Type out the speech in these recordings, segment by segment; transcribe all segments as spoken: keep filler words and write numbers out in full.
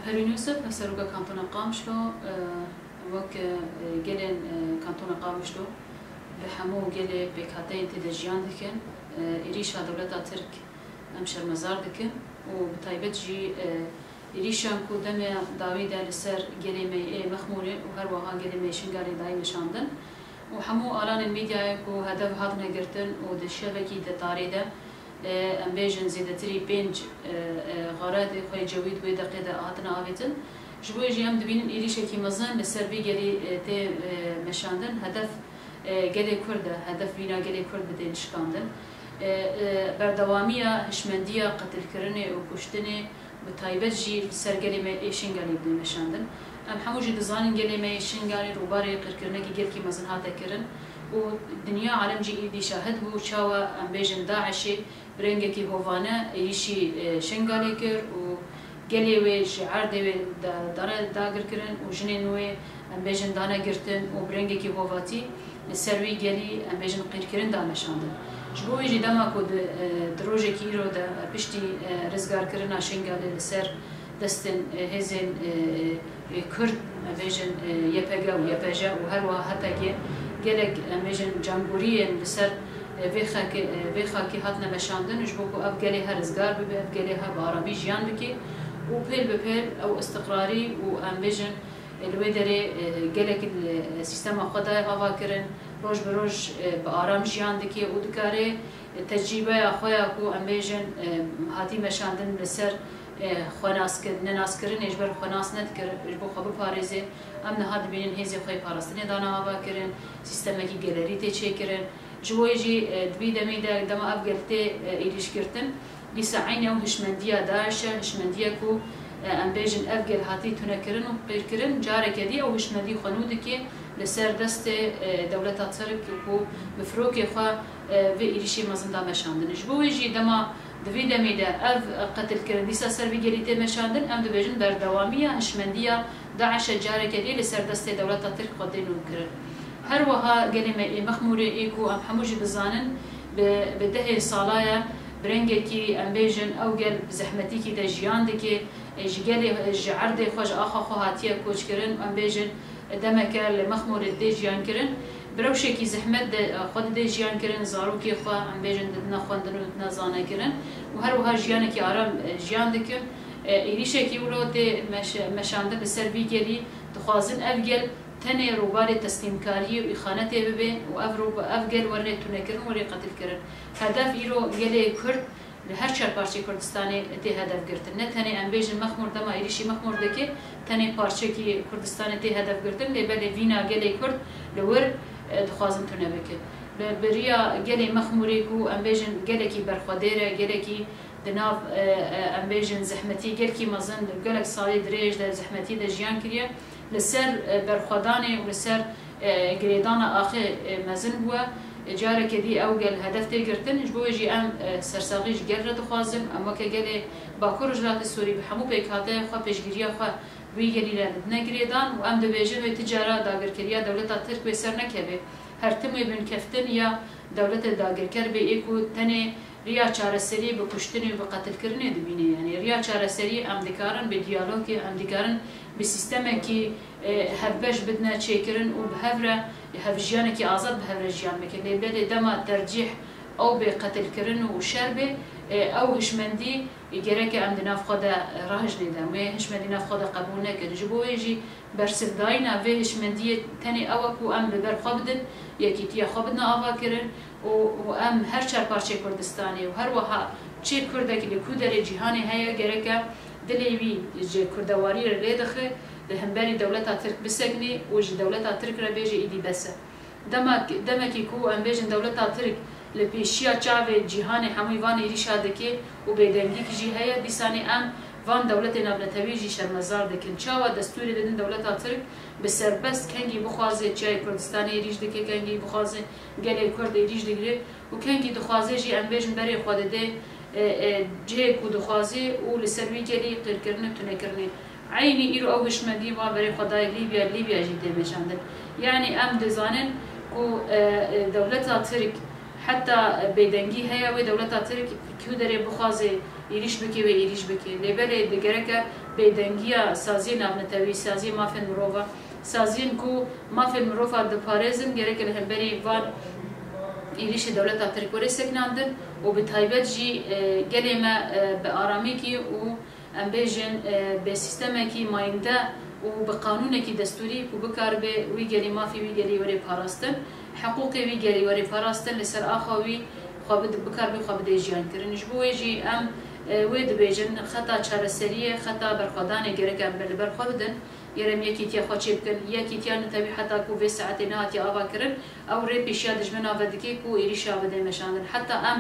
Perwîn Yûsif, Hevseroka Kantona Qamişlo, e, wek, e, gelên, e, Kantona Qamişlo bi hemû gelê pêkhateyên tê de jiyan dikin. E, êrîşa dewleta Tirk em şermezar dikin û bi taybet jî, e, êrîşan ku demê dawî de li ser gelê me yê Mexmûrê û her wiha gelê me yê Şingalê dayî meşandin û hemû alanên medyayê ku hedef hatine girtin û di şevekî di tarê de, e, em bêjin zêdetirî pênc, e, e, xaretê xwe yê cewî di wê deqê de hatine avêtin. Ji bo yê jî em dibînin êrîşekî mezin li ser vî gelî, e, tê, e, meşandin. Hedef, e, gelê Kurd e. Hedef vîna gelê Kurd bi tên şikandin. E, e, berdewamiya hişmendiya qetilkirinê û kuştinê, bi taybet jî li ser gelê me ê Şingalê bidê meşandin. Em hemû jî dizanin gelê me yê Şingalê rûbarê qirkirinekî gelkî mezin hate kirin û dinya alem jî êdî şahid bû çawa em bêjin DAIŞê bi rengekî hovane êrîşî, e, Şingalê kir û gelê wê ji erdê wê da-, dane dagirkirin û jinên wê, em bêjin, dane girtin û bi rengekî hovatî li ser wî gelî, em bêjin, qîrkirin da meşandin. Ji bo wê jî dema ku di, e, di rojekî îro de, e, piştî, e, rizgarkirina Şingalê li ser destên, e, hêzên, e, e, Kurd, em bêjin, e, Y P G û Y P J û her wiha H T G, gelek, em bêjin, cangoriyên li ser, e, vê xakê, e, vê xakê hatine meşandin, ji bo ku ev gelê her rizgar bibe, ev gelê her bi aramî jiyan bike û pêl bi pêl ew istiqrarî û, em bêjin, e, li wê derê, e, gelek li, e, sîstema xwe daye ava kirin, roj bi roj, e, bi aram jiyan dike û dikare, e, tecrîbeya xwe ya ku, em bêjin, e, hatî meşandin li ser, e, xwenaskir-, nenaskirinê ji ber xwe nas nedikir, ji bo xwe biparêze. Em niha dibînin hêzê xwe yê parastinê dane ava kirin, sîstemekî gelerî tê çêkirin. Ji bo yê jî, e, di vî demê de dema ev gel tê, e, êrîşgirtin, dîsa eynî ew hişmendiya DAIŞ e, hişmendiye ku, e, em bêjin ev gel hatî tunekirin û qîrkirin, careke dî ew hişmendî xwe nû dike li ser destê, e, dewleta Tirk ku bi firokê xwe, e, vê êrîşê mezin da meşandin. Ji bo wê jî dema di vî demê de ev, e, qetilkirin dîsa ser vî gelî tê meşandin, em dibêjin berdewamiya hişmendiya DAIŞ e, careke dî li ser destê dewleta Tirk xwe tê nûkirin. Her wiha gelê me ê Mexmûrê ê ku em hemû jî dizanin, bi, bi dehê sala ye, bi rengekî, em bêjin, ew gel bi zehmetîkî de jiyan dike, e, ji gelê, ji erdê xwe, ji axa xwe hatiye koçkirin, em bêjin, demeke li Mexmûrê didê jiyan kirin. Bi rewşekî zehmet de, e, xwe didê jiyan kirin, zarokê xwe, em bêjin, didine xwendin û didine zanekirin û her wiha jiyanekî aram, e, jiyan dikin. E, êrîşekî wilo tê meş-, meşandin li ser vî gelî, dixwazin ev gel tenê rûbarê teslîmkariyê û îxanetê bibe û ev rû-, ev gel were tunekirin, were qetilkirin. Hedef îro gelê Kurd li her çar parçeyê Kurdistanê tê hedef girtin. Ne tenê em bêjin Mexmûr, dema êrîşî Mexmûr dike, tenê parçekî Kurdistanê tê hedef girtin, lê belê vîna gelê Kurd li wir, e, dixwazin tune bikin. Bi, bi riya gelê Mexmûrê ku em bêjin gelekî berxwedêr e, gelekî di nav, e, e, em bêjin zehmetî gelkî mezin, gelek salê dirêj de zehmetî de jiyan kiriye, li ser, e, berxwedanê û li ser, e, girêdana axê, e, mezin bûye. E, careke dî ew gel hedef tê girtin. Ji bo wê jî em, e, sersaxî ji gel re dixwazin. Em weke gelê Bakur Rojhilatê Sûrî bi hemû pêkhateyên xwe pêşgiriya xwe wî gelî re didine girêdan û em dibêjin wê ti cara dagirkeriya dewleta Tirk wê ser nekeve. Her tim wê binkeftin ya dewletê dagirker bê, ê ku tenê riya çareseriyê bi kuştinê û bi qetilkirinê dibîne. Yanî riya çareseriyê em dikarin bi diyalogê, em dikarin bi sîstemekî, e, hevbeş bidine çêkirin û bi hev re hevjiyanekî azad bi hev re jiyan bikin. Lê belê dema tercîh ew bê qetilkirin û şer bê, e, ew hişmendî gereke em di nav xwe de rahijnê de. Wê hişmendî nav xwe de qebûl nekin. Ji bo wê jî bersivdayîna vê hişmendiyê tenê ew e ku em li ber xwe bidin, yekîtiya xwe bidine avakirin û, û em her çar parçeyê Kurdistanê û her wiha çi Kurdekî li ku derê cîhanê heye, gereke dilê wî ji kurdewariyê re lê dixe, li hemberî dewleta Tirk biseknê û ji dewleta Tirk re bêje êdî bes e. Demek, demekî ku em bêjin dewleta Tirk li pêşiya çavê cîhanê hemûyî van êrîşa dike û bêdengîkî jî heye, dîsanê em van dewletê navnetewî jî şermezar dikin. Çawa destûrê didin dewleta Tirk bi serbest kengî bixwaze çiyayê Kurdistanê êrîş dike, kengî bixwaze gelê Kurd êrîş digire û kengî dixwaze jî em bêjin berê xwe dide, e, e, cihê ku dixwaze û li ser wî gelî qîrkirinê, tunekirinê. Eynî îro ew hişmendî va berê xwe dayê Lîbya, Lîbya jî tê meşandin. Yanî em dizanin ku, e, e, dewleta Tirk heta, e, bêdengî heye wê dewleta Tirk ku derê bixwaze êrîş bike wê êrîş bike. Lê belê di gereke bêdengiya saziyê navnetewî, saziyê mafên mirova, saziyên ku mafên mirova diparêzin, gereke li hemberî van êrîşê dewleta Tirk were sekinandin û bi taybet jî, e, gelê me, e, bi aramîkî û em bêjin, e, bi sîstemekî mayînde û bi qanûnekî destûrî ku bikaribe wî gelî mafê wî gelî were parastin, hiqûqê wî gelî were parastin, li ser axa wî xwe bid-, bikaribe xwe bide jiyan kirin. Ji bo wê jî em, e, wê dibêjin, xeta çareseriyê, xeta berxwedanê gerek em li ber xwe bidin. Ger em yekîtiya xwe çêbikin, yekîtiya netewî heta ku vê saetê nehatiye ava kirin, ew rê pêşiya dijmina vedike ku êrîşa bide meşandin. Heta em,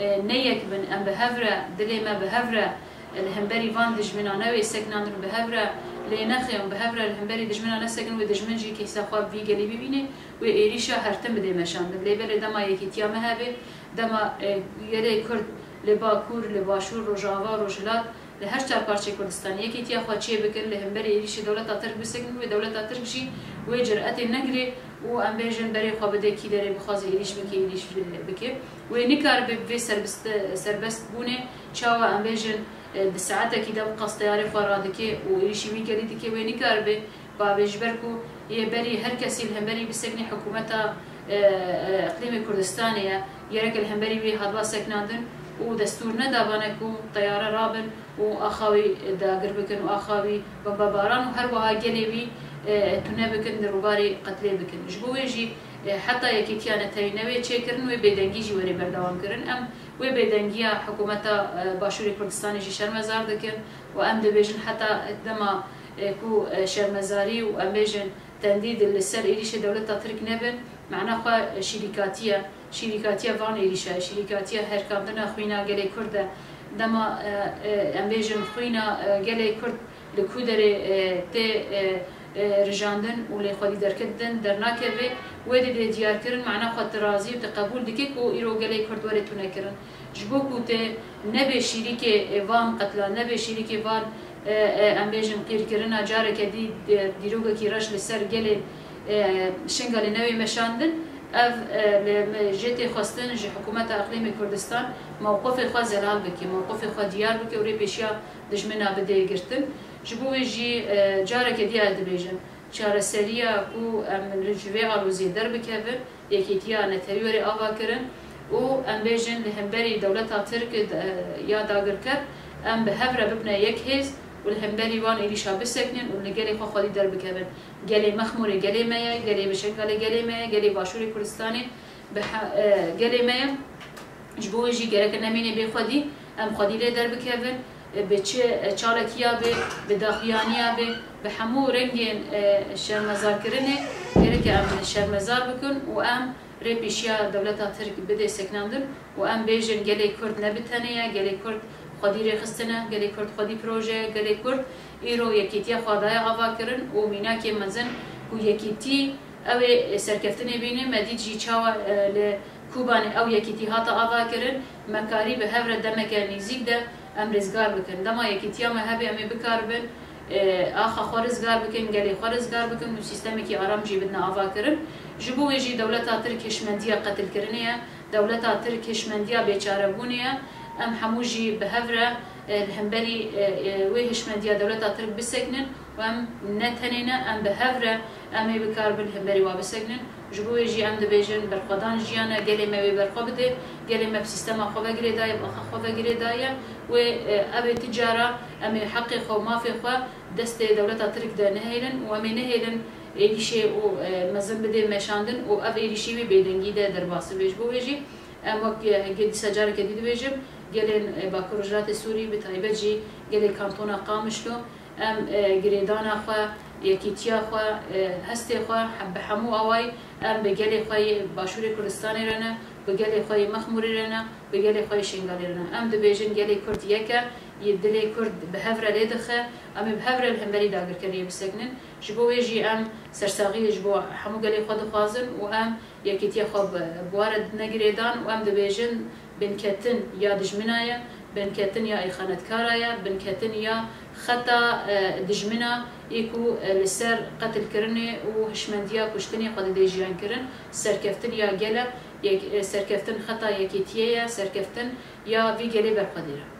e, ne yek bin, em bi hev re, dilê me bi hev re, e, li hemberî van dijmina newê sekinandin û bi hev re lê nexê û bi hev re li hemberî dijmina nesekin, wê dijmin jî keysa xwe bi vî gelî bibîne, wê êrîşa hertim bide meşandin. Lê belê dema yekîtiya me hebe, dema, e, gelê Kurd li Bakur, li Başûr, Rojava, Rojhilat, li her çar parçeyê Kurdistanê yekîtiya xwe çêbikin, li hemberî êrîşê dewleta Tirk bisekinin, wê dewleta Tirk jî wê ciretê negire û em bêjin berê xwe bide kî derê bixwaze êrîş bike, êrîş bike. Wê nikaribe bi vê serbist-, serbestbûnê çawa em bêjin, e, di saetekî de bi qas teyarê xwe radike û êrîşî wî gelî dike, wê nikaribe Bavê ji ber ku yê berî her kesî li hemberî bisekine hikûmeta, e, e, Iqlîmê Kurdistanê ye, gereke li hemberî wê hatba sekinandin û destûr nedabane ku teyare rabin û axa wî dagir bikin û axa wî bombebaran û her wiha gelê wî, e, tune bikin, di rûbarê qetlê bikin. Ji bo wê jî, e, heta yekîtiya netewî newê çêkirin, wê bêdengî jî were berdewam kirin. Em wê bêdengiya hikûmeta, e, Başûrê Kurdistanê jî şermezar dikin û em dibêjin heta dema e, ku, e, şermezarî û em bêjin tendî di li ser êrîşê dewleta Tirk nebin, mana xwe, e, şîrîkatî ye. Şîrîkatiya van êrîşa ye, şîrîkatiya herkandina xwîna gelê Kurd e. Dema, e, e, em bêjin xwîna, e, gelê Kurd li ku derê, e, tê, e, e, rijandin û lê xwedî derketin dernakeve, wê dê dê diyar kirin, mana xwe tu razî û tu qebûl dike ku îro gelê Kurd were tune kirin. Ji bo ku tê nebe şîrîkê, e, van qetlan, nebe şîrîkê van, e, e, em bêjin qîrkirina careke dî, e, dîrokekî reş li ser gelê, e, Şingalê newê meşandin, ev, e, li me-, jê tê xwestin ji hikûmeta Iqlîmê Kurdistan mewqifê xwe zelal bike, mewqifê xwe diyar bike û rê pêşiya dijmina bide girtin. Ji bo wê jî, e, careke dî ez dibêjim, çareseriya ku em li ji vê aloziyê derbikevin, yekîtiya netewî were ava kirin û em bêjin li hemberî dewleta Tirk, e, ya dagirker, em bi hev re bibine yek hêz û li hemberî wan êrîşa bisekinin û li gelê xwe xwedî derbikevin. Gelê Mexmûrê gelê me ye, gelê Bişengalê gelê me ye, gelê Başûrê Kurdistanê bi he-, e, gelê me ye. Ji bo wê jî gereke nemînê bê xwedî, em xwedî lê derbikevin, e, bi çi, e, çalekî ya bê, bi daxuyaniya bê, bi hemû rengên, e, şermezarkirinê gereke em şermezar bikin û em rê pêşiya dewleta Tirk bidê sekinandin û em bêjin gelê Kurd ne bi tenê ye, gelê Kurd xwedî rêxistin e, gelê Kurd xwedî proje ye, gelê Kurd îro yekîtiya xwe daye ava kirin û mînakê mezin ku yekîtî ew ê serkeftinê bîne, me dît jî çawa, e, li Kobanê ew yekîtî hate ava kirin, me karî bi hev re demeke nêzîk de em rizgar bikin. Dema yekîtiya me hebe em ê bikaribin, e, axa xwe rizgar bikin, gelê xwe rizgar bikin û sîstemekî aram jî bidine ava kirin. Ji bo wê jî dewleta Tirk hişmendiya qetilkirinê ye, dewleta Tirk hişmendiya bêçarebûnê ye. Em hemû jî bi hev re, e, li hemberî, e, e, wê hişmendiya dewleta Tirk bisekinin û em ne tenê ne, em bi hev re em ê bikaribin li hemberî wa bisekinin. Ji bo wê jî em dibêjin berxwedan jiyan e, gelê me wê berxwe bide, gelê me bi sîstema xwe ve girêdaye, bi axa xwe ve girêdaye. Wê, e, ev ê ti cara em ê heqê xwe û mafê xwe destê dewleta Tirk de nehêlin û em ê nehêlin êrîşê û, e, mezin bidê meşandin û ev êrîşî wî bêdengî de derbas bibe. Ji bo wê jî em wek, e, dîsa careke dî dibêjim, gelên, e, Bakur Rojhilatê Sûrî, bi taybet jî gelê Kantona Qamişlo, em, e, girêdana xwe, yekîtiya xwe, e, hestê xwe he-, bi hemû awayî em bi gelê xwe yê Başûrê Kurdistanê re ne, bi gelê xwe yê Mexmûrê re ne, bi gelê xwe yê Şingalê re ne. Em dibêjin gelê Kurd yek e, yê dilê Kurd bi hev re lê dixe, em ê bi hev re li hemberî dagirkeriyê bisekinin. Ji bo wê jî em sersaxiyê ji bo hemû gelê xwe dixwazin û em yekîtiya xwe bi, bi we re didine girêdan û em dibêjin binketin ya dijmina ye, binketin ya îxanetkara ye, binketin ya xeta, e, dijmina yê ku, e, li ser qetilkirinê û hişmendiya kuştinê xwe dide jiyan kirin, serkeftin ya gel e, yek-, e, serkeftin xeta yekîtiyê ye, serkeftin ya vî gelê berxwedêr e.